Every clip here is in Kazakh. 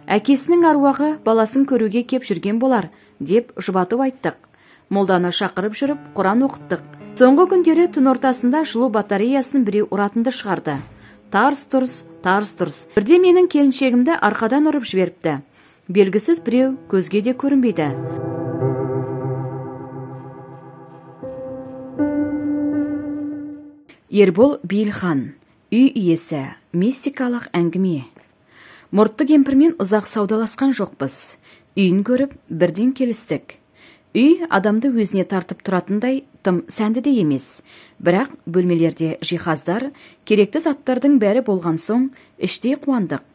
Әкесінің аруағы баласын көруге кеп жүрген болар, деп жұбатып айттық. Молданы шақырып жүріп, Құран оқыттық. Соңғы күндері түн ортасында жылу батареясын біреу ұратынды шығарды. Тарс-тұрс, тарс-тұрс. Бірде менің келіншегімді арқадан ұрып жіберіпті. Белгісіз біреу көзге де көрінбейді. Ербол Бейілхан, үй иесі, мистикалық әңгіме. Мұртты кемпірмен ұзақ саудаласқан жоқпыз. Үйін көріп, бірден келістік. Үй адамды өзіне тартып тұратындай тым сәнді де емес. Бірақ бөлмелерде жиһаздар, керекті заттардың бәрі болған соң іштей қуандық.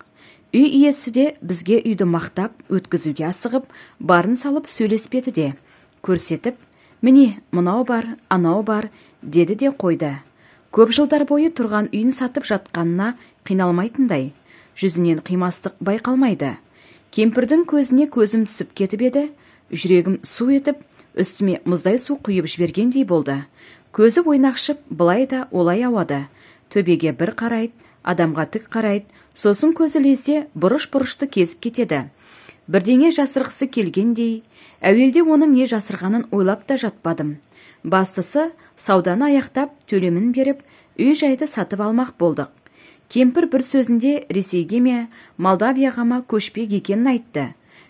Үй иесі де бізге үйді мақтап, өткізуге асығып, барын салып сөйлеспеді де. Көрсетіп, міне, мынау бар, анау бар, деді де қойды. Көп жылдар бойы тұрған үйін сатып жатқанына қиналмайтындай. Жүзінен қимастық байқалмайды. Кемпірдің көзіне көзім түсіп кетіп еді, жүрегім су етіп, үстіме мұздай су құйып жібергендей болды. Көзі ойнақшып, былай да олай ауады. Төбеге бір қарайды, адамға тік қарайды, сосын көзі лезде бұрыш-бұрышты кезіп кетеді. Бірдеңе жасырғысы келгендей, әуелде оның не жасырғанын ойлап та жатпадым. Бастысы, сауданы аяқтап, төлемін беріп, үй-жайды сатып алмақ болдық. Кемпір бір сөзінде Ресейге ме, Молдавияға ма көшпек екенін айтты.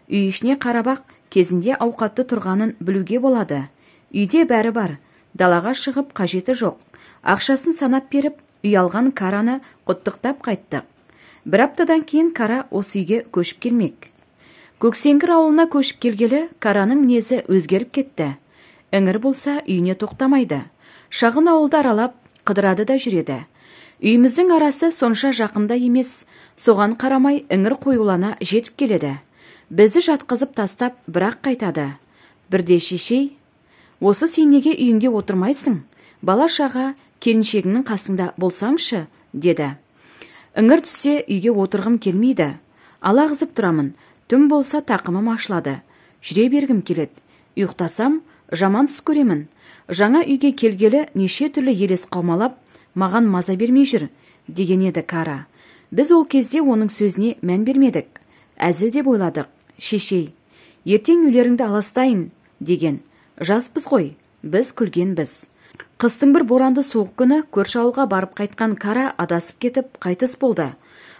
Үй ішіне қарап-ақ, кезінде ауқатты тұрғанын білуге болады. Үйде бәрі бар, далаға шығып қажеті жоқ. Ақшасын санап беріп, үй алған Караны құттықтап қайттық. Бір аптадан кейін Кара осы үйге көшіп келмек. Көксеңгір ауылына көшіп келгелі Караның мінезі өзгеріп кетті. Іңір болса үйіне тоқтамайды. Шағын ауылды аралап, қыдырады да жүреді. Үйіміздің арасы сонша жақында емес, соған қарамай іңір қоюлана жетіп келеді. Бізді жатқызып тастап, бірақ қайтады. Бірде шешей, осы сен неге үйіңде отырмайсың? Бала-шаға келіншегіңнің қасында болсаңшы, деді. Іңір түссе үйге отырғым келмейді. Алағызып тұрамын, түн болса тақымым ашылады. Жүре бергім келеді. Ұйықтасам, жаман түс көремін. Жаңа үйге келгелі неше түрлі елес қаумалап, маған маза бермей жүр, деген еді Кара. Біз ол кезде оның сөзіне мән бермедік. Әзіл деп ойладық. Шешей, ертең үйлеріңді аластайын, деген. Жаспыз ғой, біз күлгенбіз. Қыстың бір боранды суық күні көрші ауылға барып қайтқан Кара адасып кетіп, қайтыс болды.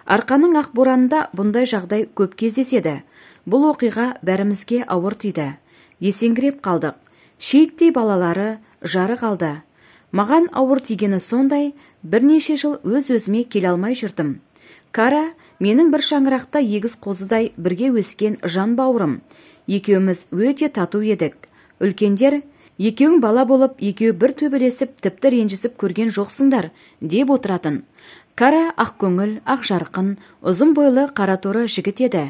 Арқаның ақ боранында бұндай жағдай көп кездеседі. Бұл оқиға бәрімізге ауыр тиді. Есеңгіреп қалдық. Шейіттей балалары жары қалды. Маған ауыр тигені сондай, бірнеше жыл өз-өзіме келе алмай жүрдім. Кара, менің бір шаңырақта егіз қозыдай бірге өскен жан бауырым. Екеуміз өте тату едік. Үлкендер, екеуің бала болып, екеуі бір төбелесіп, тіпті ренжісіп көрген жоқсыңдар, деп отыратын. Кара ақ көңіл, ақ жарқын, ұзын бойлы қараторы жігіт еді.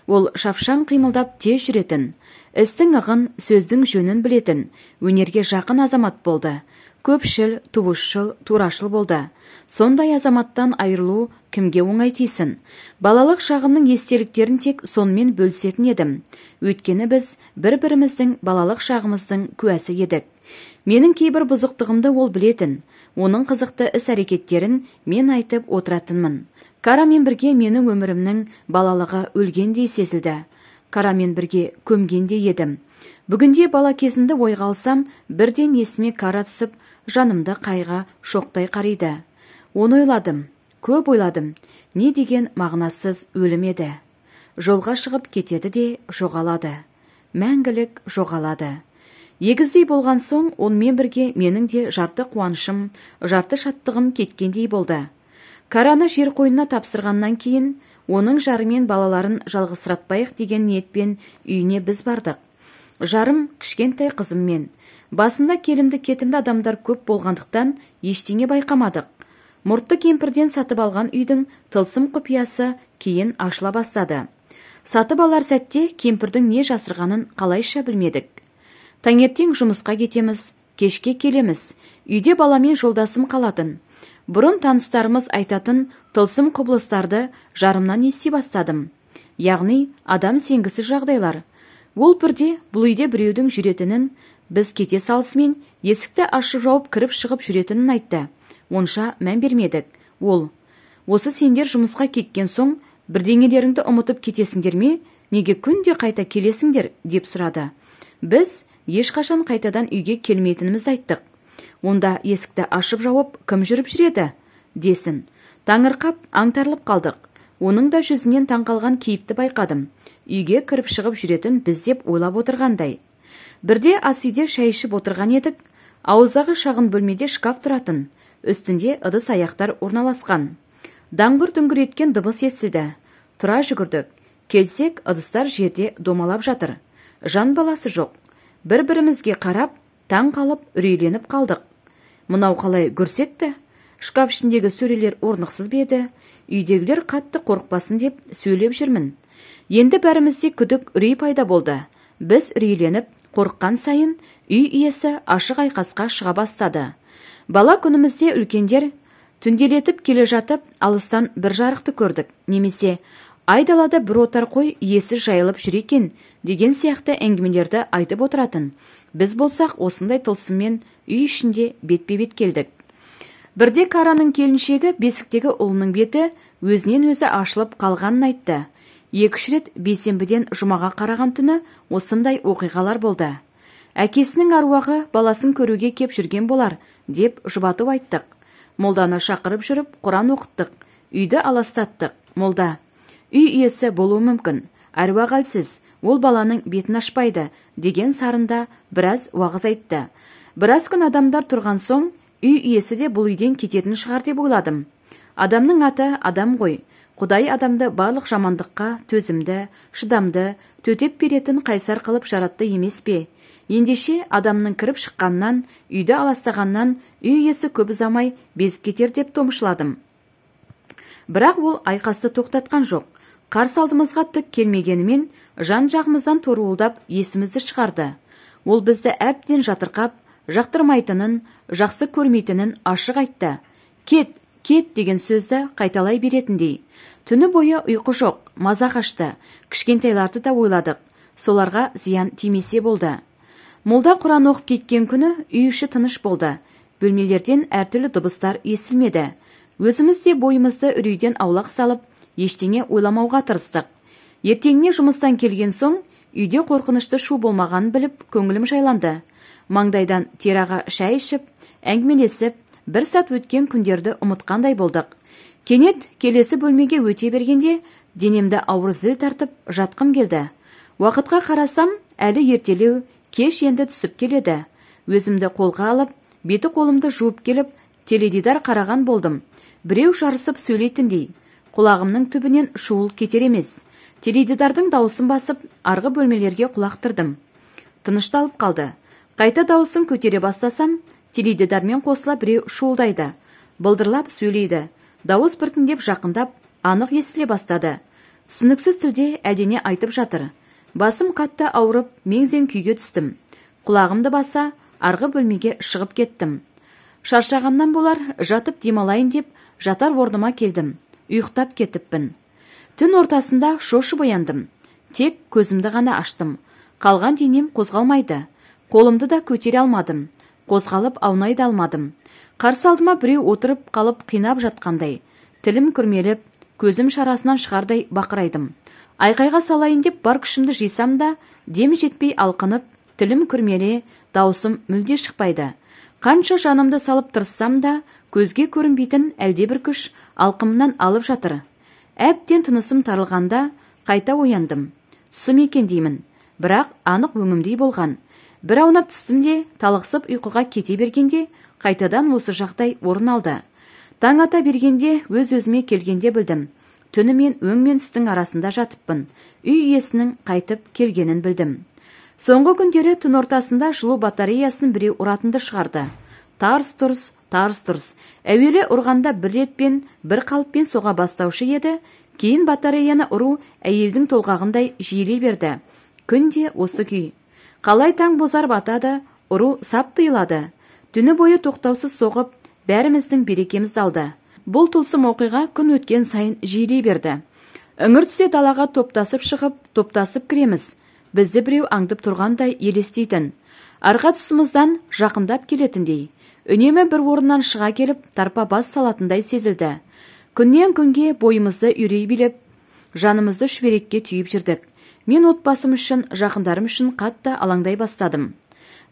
Ол шапшаң қимылдап тез жүретін. Істің ығын, сөздің жөнін білетін, өнерге жақын азамат болды. Көпшіл, туысшыл, турашыл болды. Сондай азаматтан айырылу кімге оңай тисін? Балалық шағымның естеліктерін тек сонымен бөлісетін едім. Өйткені біз бір-біріміздің балалық шағымыздың куәсі едік. Менің кейбір бұзықтығымды ол білетін. Оның қызықты іс-әрекеттерін мен айтып отыратынмын. Карамен бірге менің өмірімнің балалығы өлгендей сезілді. Карамен бірге көмгендей едім. Бүгінде бала кезімді ойға алсам, бірден есіме Кара түсіп, жанымды қайға шоқтай қариды. Оны ойладым, көп ойладым. Не деген мағынасыз өлім еді. Жолға шығып кетеді де жоғалады. Мәңгілік жоғалады. Егіздей болған соң, онымен бірге менің де жарты қуанышым, жарты шаттығым кеткендей болды. Караны жер қойнына тапсырғаннан кейін, оның жарымен балаларын жалғызсыратпайық деген ниетпен үйіне біз бардық. Жарым кішкентай қызыммен. Басында келімді-кетімді адамдар көп болғандықтан ештеңе байқамадық. Мұртты кемпірден сатып алған үйдің тылсым құпиясы кейін ашыла бастады. Сатып алар сәтте кемпірдің не жасырғанын қалайша білмедік. Таңертең жұмысқа кетеміз, кешке келеміз. Үйде баламен жолдасым қалатын. Бұрын таныстарымыз айтатын тылсым құбылыстарды жарымнан ести бастадым. Яғни адам сенгісіз жағдайлар. Ол бірде бұл үйде біреудің жүретінін, біз кете салысымен есікті ашып жауып кіріп шығып жүретінін айтты. Онша мән бермедік. Ол, осы сендер жұмысқа кеткен соң Бірдеңелеріңді ұмытып кетесіңдер ме? Неге күнде қайта келесіңдер?» деп сұрады. Біз ешқашан қайтадан үйге келмейтінімізді айттық. Онда есікті ашып жауып кім жүріп жүреді? Десін. Таңырқап, аңтарылып қалдық. Оның да жүзінен таңқалған кейіпті байқадым. Үйге кіріп шығып жүретін біз деп ойлап отырғандай. Бірде ас үйде шай ішіп отырған едік. Ауыздағы шағын бөлмеде шкаф тұратын. Үстінде ыдыс аяқтар орналасқан. Даңғыр-дүңгір еткен дыбыс естілді. Тұра жүгірдік. Келсек, ыдыстар жерде домалап жатыр. Жан баласы жоқ. Бір-бірімізге қарап, таң қалып, үрейленіп қалдық. Мынау қалай гүрс етті? Шкаф ішіндегі сөрелер орнықсыз ба еді? Үйдегілер қатты қорықпасын деп сөйлеп жүрмін. Енді бәрімізде күдік, үрей пайда болды. Біз үрейленіп, қорыққан сайын үй иесі ашық айқасқа шыға бастады. Бала күнімізде үлкендер түнделетіп келе жатып, алыстан бір жарықты көрдік, немесе айдалада бір отар қой иесі жайылып жүр екен деген сияқты әңгімелерді айтып отыратын. Біз болсақ осындай тылсыммен үй ішінде бетпе-бет келдік. Бірде Караның келіншегі бесіктегі ұлының беті өзінен өзі ашылып қалғанын айтты. 2-3 рет бейсенбіден жұмаға қараған түні осындай оқиғалар болды. Әкесінің аруағы баласын көруге кеп жүрген болар деп жұбатып айттық. Молданы шақырып жүріп, Құран оқыттық, үйді аластаттық. Молда: "Үй иесі болуы мүмкін, әруақ әлсіз, ол баланың бетін ашпайды" деген сарында біраз уағыз айтты. Біраз күн адамдар тұрған соң, үй иесі де бұл үйден кететін шығар деп ойладым. Адамның аты адам ғой. Құдай адамды барлық жамандыққа төзімді, шыдамды, төтеп беретін қайсар қылып жаратты емес пе? Ендеше адамның кіріп шыққаннан, үйді аластағаннан үй иесі көп ұзамай безіп кетер деп томшыладым. Бірақ ол айқасты тоқтатқан жоқ. Қарсы алдымызға түк келмегенімен жан-жағымыздан торуылдап есімізді шығарды. Ол бізді әбден жатырқап, жақтырмайтынын, жақсы көрмейтінін ашық айтты. Кет, кет деген сөзді қайталай беретіндей. Түні бойы ұйқы жоқ, маза қашты. Кішкентайларды да ойладық. Соларға зиян тимесе болды. Молда Құран оқып кеткен күні үй іші тыныш болды. Бөлмелерден әртүрлі дыбыстар естілмеді. Өзіміз де бойымызды үрейден аулақ салып, ештеңе ойламауға тырыстық. Ертеңіне жұмыстан келген соң, үйде қорқынышты шу болмағанын біліп, көңілім жайланды. Маңдайдан тераға шай ішіп, әңгімелесіп, бір сәт өткен күндерді ұмытқандай болдық. Кенет келесі бөлмеге өте бергенде, денемді ауыр зіл тартып жатқым келді. Уақытқа қарасам, әлі ертелеу, кеш енді түсіп келеді. Өзімді қолға алып, беті қолымды жуып келіп, теледидар қараған болдым. Біреу жарысып сөйлейтіндей. Құлағымның түбінен шуыл кетер емес. Теледидардың дауысын басып, арғы бөлмелерге құлақтырдым. Тынышталып қалды. Қайта дауысын көтере бастасам, теледидармен қосыла біреу шуылдайды. Былдырлап сөйлейді. Дауыс біртіндеп жақындап, анық естіле бастады. Түсініксіз тілде әлдене айтып жатыр. Басым қатты ауырып, мең-зең күйге түстім. Құлағымды баса, арғы бөлмеге шығып кеттім. Шаршағаннан болар, жатып демалайын деп, жатар орныма келдім. Ұйықтап кетіппін. Түн ортасында шошып ояндым. Тек көзімді ғана аштым. Қалған денем қозғалмайды. Қолымды да көтере алмадым. Қозғалып аунай да алмадым. Қарсы алдыма біреу отырып қалып қинап жатқандай. Тілім күрмеліп, көзім шарасынан шығардай бақырайдым. Айқайға салайын деп бар күшімді жисам да, дем жетпей алқынып, тілім күрмеле, дауысым мүлде шықпайды. Қанша жанымды салып тырыссам да, көзге көрінбейтін әлде бір күш алқымнан алып жатыр. Әбден тынысым тарылғанда қайта ояндым. Түсім екен деймін, бірақ анық өңімдей болған. Бір аунап түстім де, талықсып ұйқыға кете бергенде, қайтадан осы жағдай орын алды. Таң ата бергенде өз-өзіме келгенде білдім. Түнімен өң мен түстің арасында жатыппын. Үй иесінің қайтып келгенін білдім. Соңғы күндері түн ортасында жылу батареясын біреу ұратынды шығарды. Тарс-тұрс, тарс-тұрс. Әуелі ұрғанда бір ретпен, бір қалыппен соға бастаушы еді, кейін батареяны ұру әйелдің толғағындай жиілей берді. Күнде осы күй. Қалай таң бозарып атады, ұру сап тыйылады. Түні бойы тоқтаусыз соғып, бәріміздің берекемізді алды. Бұл тылсым оқиға күн өткен сайын жиілей берді. Іңір түсе далаға топтасып шығып, топтасып кіреміз. Бізді біреу аңдып тұрғандай елестейтін. Арқа тұсымыздан жақындап келетіндей. Үнемі бір орыннан шыға келіп, тарпа бас салатындай сезілді. Күннен күнге бойымызды үрей билеп, Жанымызды шүберекке түйіп жүрдік. Мен отбасым үшін, жақындарым үшін қатты алаңдай бастадым.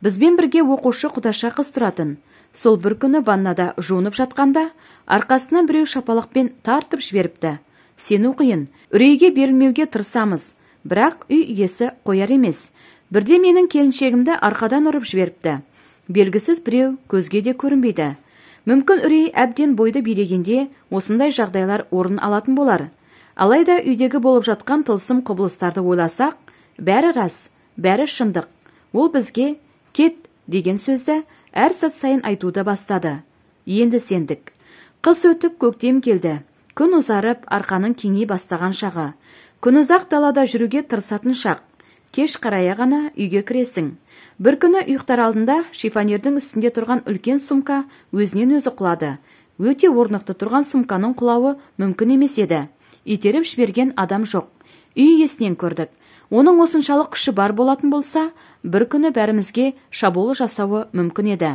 Бізбен бірге оқушы құдаша қыз тұратын. Сол бір күні ваннада жуынып жатқанда, арқасынан біреу шапалақпен тартып жіберіпті. Сену қиын, үрейге берілмеуге тырысамыз, бірақ үй иесі қояр емес. Бірде менің келіншегімді арқадан ұрып жіберіпті. Белгісіз біреу көзге де көрінбейді. Мүмкін үрей әбден бойды билегенде осындай жағдайлар орын алатын болар. Алайда үйдегі болып жатқан тылсым құбылыстарды ойласақ, бәрі рас, бәрі шындық. Ол бізге «кет» деген сөзді әр сәт сайын айтуды бастады. Енді сендік. Қыс өтіп көктем келді. Күн ұзарып, арқаның кеңей бастаған шағы. Күн ұзақ далада жүруге тырысатын шақ. Кеш қарая ғана үйге кіресің. Бір күні ұйықтар алдында шифонердің үстінде тұрған үлкен сумка өзінен өзі құлады. Өте орнықты тұрған сумканың құлауы мүмкін емес еді. Итеріп жіберген адам жоқ. Үй иесінен көрдік. Оның осыншалық күші бар болатын болса, бір күні бәрімізге шабуыл жасауы мүмкін еді.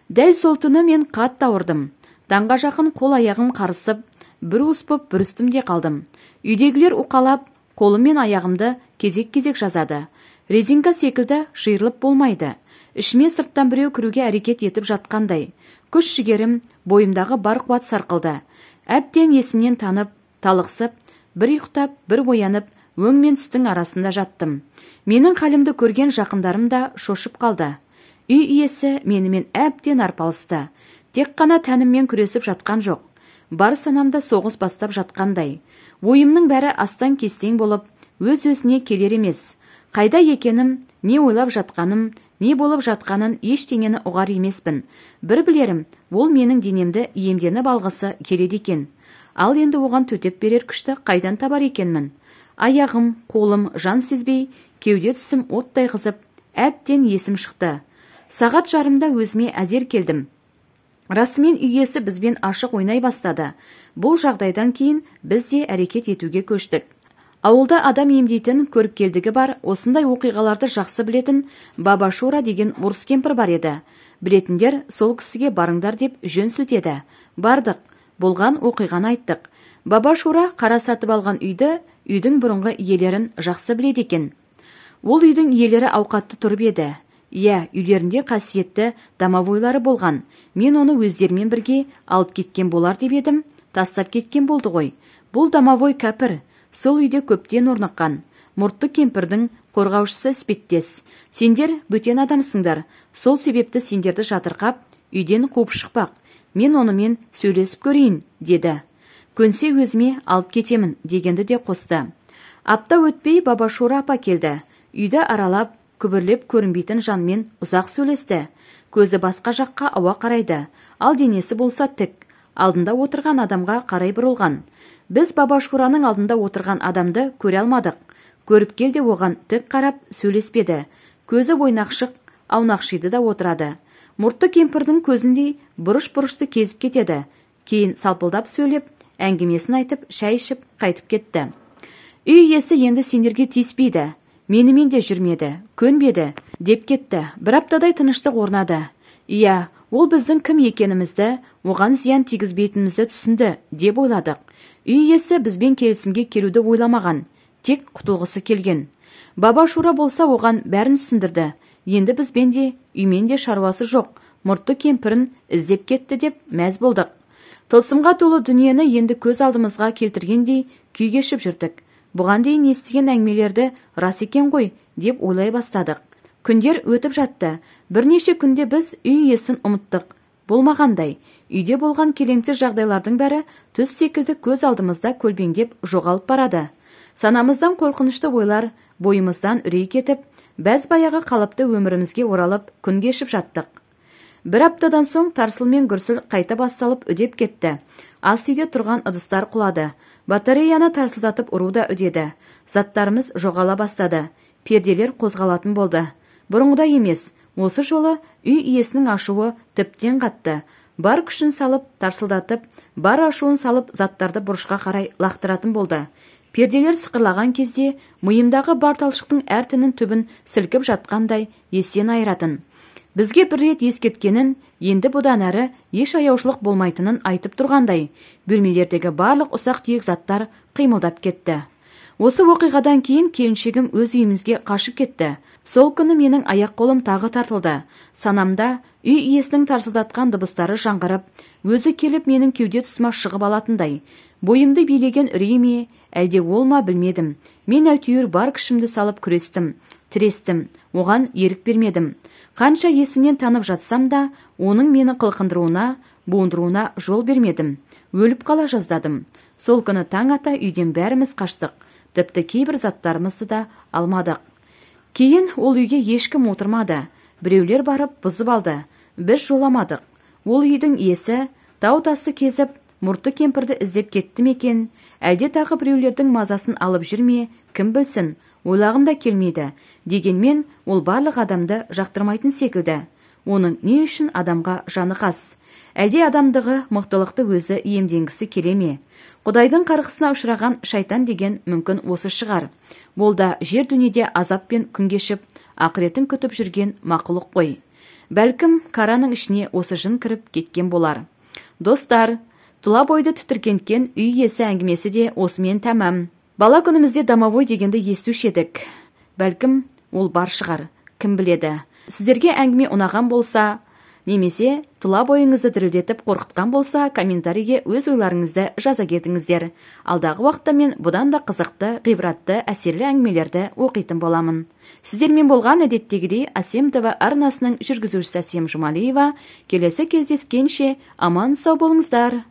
Дәл сол түні мен қатты ауырдым. Таңға жақын қол аяғым қарысып, бір уыс боп бүрістім де қалдым. Үйдегілер уқалап, қолым мен аяғымды кезек-кезек жазады. Резинка секілді жиырылып болмайды. Ішіме сырттан біреу кіруге әрекет етіп жатқандай. Күш жігерім, бойымдағы бар қуат сарқылды. Әбден есімнен танып, талықсып, бір ұйықтап, бір оянып, өң мен түстің арасында жаттым. Менің халімді көрген жақындарым да шошып қалды. Үй иесі менімен әбден арпалысты. Тек қана тәніммен күресіп жатқан жоқ. Бар санамда соғыс бастап жатқандай. Ойымның бәрі астан-кестең болып, өз-өзіне келер емес. Қайда екенім, не ойлап жатқаным, не болып жатқанын ештеңені ұғар емеспін. Бір білерім, ол менің денемді иемденіп алғысы келеді екен. Ал енді оған төтеп берер күшті қайдан табар екенмін? Аяғым, қолым жан сезбей, кеуде түсім оттай қызып, әбден есім шықты. Сағат жарымда өзіме әзер келдім. Расымен үй иесі бізбен ашық ойнай бастады. Бұл жағдайдан кейін біз де әрекет етуге көштік. Ауылда адам емдейтін көріпкелдігі бар, осындай оқиғаларды жақсы білетін Баба Шура деген орыс кемпір бар еді. Білетіндер сол кісіге барыңдар деп жөн сілтеді. Бардық, болған оқиғаны айттық. Баба Шура қара сатып алған үйді, үйдің бұрынғы иелерін жақсы біледі екен. Ол үйдің иелері ауқатты тұрып еді. Иә, үйлерінде қасиетті домовойлары болған. Мен оны өздерімен бірге алып кеткен болар деп едім, тастап кеткен болды ғой. Бұл домовой кәпір, сол үйде көптен орныққан. Мұртты кемпірдің қорғаушысы іспеттес. Сендер бөтен адамсыңдар, сол себепті сендерді жатырқап, үйден қуып шықпақ. Мен онымен сөйлесіп көрейін, деді. Көнсе өзіме алып кетемін дегенді де қосты. Апта өтпей Баба Шура апа келді. Үйді аралап, күбірлеп көрінбейтін жанмен ұзақ сөйлесті. Көзі басқа жаққа ауа қарайды, ал денесі болса тік, алдында отырған адамға қарай бұрылған. Біз Баба Шураның алдында отырған адамды көре алмадық. Көріпкел де оған тік қарап сөйлеспеді. Көзі ойнақшық, аунақшиды да отырады. Мұртты кемпірдің көзіндей бұрыш-бұрышты кезіп кетеді. Кейін салпылдап сөйлеп, әңгімесін айтып, шай ішіп қайтып кетті. Үй иесі енді сендерге тиіспейді. Менімен де жүрмеді, көнбеді, деп кетті. Бір аптадай тыныштық орнады. Иә, ол біздің кім екенімізді, оған зиян тигізбейтінімізді түсінді, деп ойладық. Үй иесі бізбен келісімге келуді ойламаған, тек құтылғысы келген. Баба Шура болса оған бәрін түсіндірді. Енді бізбен де, үймен де шаруасы жоқ, мұртты кемпірін іздеп кетті деп мәз болдық. Тылсымға толы дүниені енді көз алдымызға келтіргендей күй кешіп жүрдік. Бұған дейін естіген әңгімелерді рас екен ғой деп ойлай бастадық. Күндер өтіп жатты. Бірнеше күнде біз үй иесін ұмыттық. Болмағандай, үйде болған келеңсіз жағдайлардың бәрі түс секілді көз алдымызда көлбеңдеп жоғалып барады. Санамыздан қорқынышты ойлар, бойымыздан үрей кетіп, бәз баяғы қалыпты өмірімізге оралып күн кешіп жаттық. Бір аптадан соң тарсыл мен гүрсіл қайта басталып үдеп кетті. Ас үйде тұрған ыдыстар құлады. Батареяны тарсылдатып ұру да үдеді. Заттарымыз жоғала бастады. Перделер қозғалатын болды. Бұрынғыдай емес, осы жолы үй иесінің ашуы тіптен қатты. Бар күшін салып, тарсылдатып, бар ашуын салып, заттарды бұрышқа қарай лақтыратын болды. Перделер сықырлаған кезде миымдағы бар талшықтың әр тінін түбін сілкіп жатқандай естен айыратын. Бізге бір рет ескерткенін, енді бұдан әрі еш аяушылық болмайтынын айтып тұрғандай, бөлмелердегі барлық ұсақ-түйек заттар қимылдап кетті. Осы оқиғадан кейін келіншегім өз үйімізге қашып кетті. Сол күні менің аяқ-қолым тағы тартылды. Санамда үй иесінің тарсылдатқан дыбыстары жаңғырып, өзі келіп менің кеуде тұсыма шығып алатындай. Бойымды билеген үрей ме, әлде ол ма білмедім. Мен әйтеуір бар күшімді салып күрестім, тірестім, оған ерік бермедім. Қанша есімнен танып жатсам да, оның мені қылқындыруына, буындыруына жол бермедім. Өліп қала жаздадым. Сол күні таң ата үйден бәріміз қаштық. Тіпті кейбір заттарымызды да алмадық. Кейін ол үйге ешкім отырмады. Біреулер барып бұзып алды. Біз жоламадық. Ол үйдің иесі тау тасты кезіп, мұртты кемпірді іздеп кетті ме екен, әлде тағы біреулердің мазасын алып жүр ме, кім білсін, ойлағым да келмейді. Дегенмен ол барлық адамды жақтырмайтын секілді. Оның не үшін адамға жаны қас? Әлде адамдығы мықтылықты өзі иемденгісі келе ме? Құдайдың қарғысына ұшыраған шайтан деген мүмкін осы шығар. Ол да жер дүниеде азаппен күн кешіп, ақыретін күтіп жүрген мақұлық қой. Бәлкім, караның ішіне осы жын кіріп кеткен болар. Достар, тұла бойды тітіркенткен үй иесі әңгімесі де осымен тәмам. Бала күнімізде домовой дегенді естуші едік. Бәлкім, ол бар шығар, кім біледі. Сіздерге әңгіме ұнаған болса, немесе тұла бойыңызды дірілдетіп қорқытқан болса, комментарийге өз ойларыңызды жаза кетіңіздер. Алдағы уақытта мен бұдан да қызықты, ғибратты, әсерлі әңгімелерді оқитын боламын. Сіздермен болған әдеттегідей Әсем ТВ арнасының жүргізушісі Әсем Жұмалиева. Келесі кездескенше аман сау болыңыздар.